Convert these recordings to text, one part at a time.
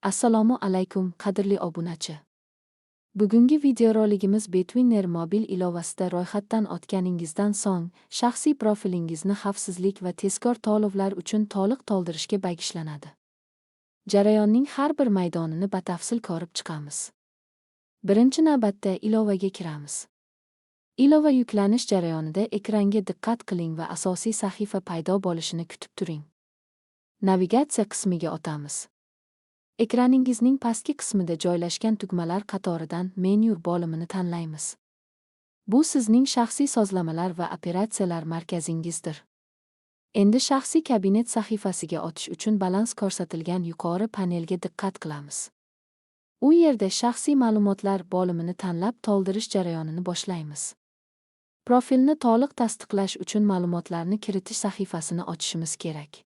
Assalomu alaykum, qadrli obunachi. Bugungi videoroligimiz Betwinner mobil ilovasida ro'yxatdan o'tganingizdan so'ng shaxsiy profilingizni xavfsizlik va tezkor to'lovlar uchun to'liq to'ldirishga bag'ishlanadi. Jarayonning har bir maydonini batafsil ko'rib chiqamiz. Birinchi navbatda ilovaga kiramiz. Ilova yuklanish jarayonida ekranga diqqat qiling va asosiy sahifa paydo bo'lishini kutib turing. Navigatsiya qismiga o'tamiz. Ekraningizning pastki qismida joylashgan tugmalar qatoridan Menyu bo'limini tanlaymiz. Bu sizning shaxsiy sozlamalar va operatsiyalar markazingizdir. Endi shaxsiy kabinet sahifasiga o'tish uchun balans ko'rsatilgan yuqori panelga diqqat qilamiz. U yerda Shaxsiy ma'lumotlar bo'limini tanlab, to'ldirish jarayonini boshlaymiz. Profilni to'liq tasdiqlash uchun ma'lumotlarni kiritish sahifasini ochishimiz kerak.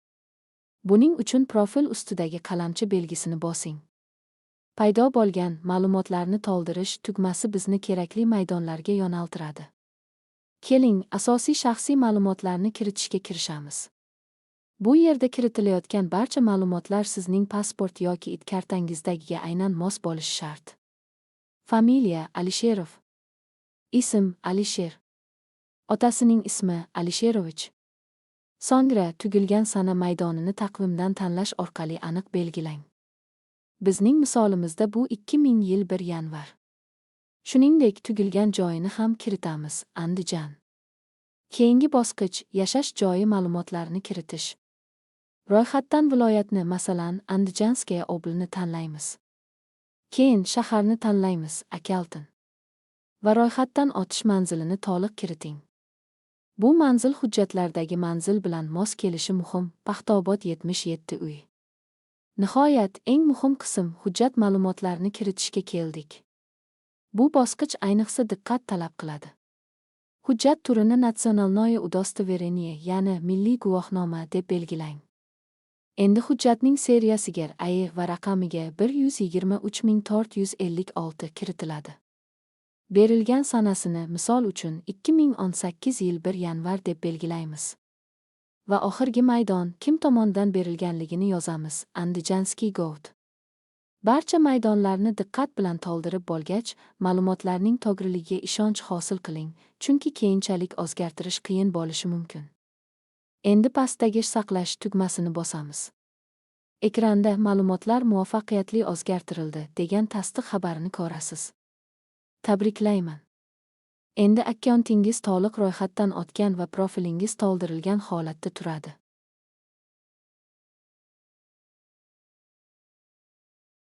Buning uchun profil ustidagi qalamcha belgisini bosing. Paydo bo'lgan "Ma'lumotlarni to'ldirish" tugmasi bizni kerakli maydonlarga yo'naltiradi. Keling, asosiy shaxsiy ma'lumotlarni kiritishga kirishamiz. Bu yerda kiritilayotgan barcha ma'lumotlar sizning pasport yoki ID kartangizdagiga aynan mos bo'lishi shart. Familiya: Alisherov. Ism: Alisher. Otasining ismi: Alisherovich. So'ngra tug'ilgan sana maydonini taqvimdan tanlash orqali aniq belgilang. Bizning misolimizda bu 2000 yil 1 yanvar. Shuningdek, tug'ilgan joyini ham kiritamiz: Andijan. Keyingi bosqich yashash joyi ma'lumotlarini kiritish. Ro'yxatdan viloyatni, masalan, Анdijanskaya oblini tanlaymiz. Keyin shaharni tanlaymiz, Akaltin. Va ro'yxatdan o'tish manzilini to'liq kiriting. Bu manzil hujjatlardagi manzil bilan mos kelishi muhim: Paxtaobod 77 uy. Nihoyat, eng muhim qism, hujjat ma'lumotlarini kiritishga keldik. Bu bosqich ayniqsa diqqat talab qiladi. Hujjat turini "Национальное удостоверение", ya'ni milliy guvohnoma deb belgilang. Endi hujjatning seriyasiga, ayi va raqamiga 123456 kiritiladi. Berilgan sanasini, misol uchun, 2018 yil 1 yanvar deb belgilaymiz. Va oxirgi maydon, kim tomonidan berilganligini yozamiz: Анdijanskiy ГОВД. Barcha maydonlarni diqqat bilan to'ldirib bo'lgach, ma'lumotlarning to'g'riligiga ishonch hosil qiling, chunki keyinchalik o'zgartirish qiyin bo'lishi mumkin. Endi pastdagi "Saqlash" tugmasini bosamiz. Ekranda "Ma'lumotlar muvaffaqiyatli o'zgartirildi" degan tasdiq xabarini ko'rasiz. Tabriklayman. Endi akkauntingiz to'liq ro'yxatdan o'tgan va profilingiz to'ldirilgan holatda turadi.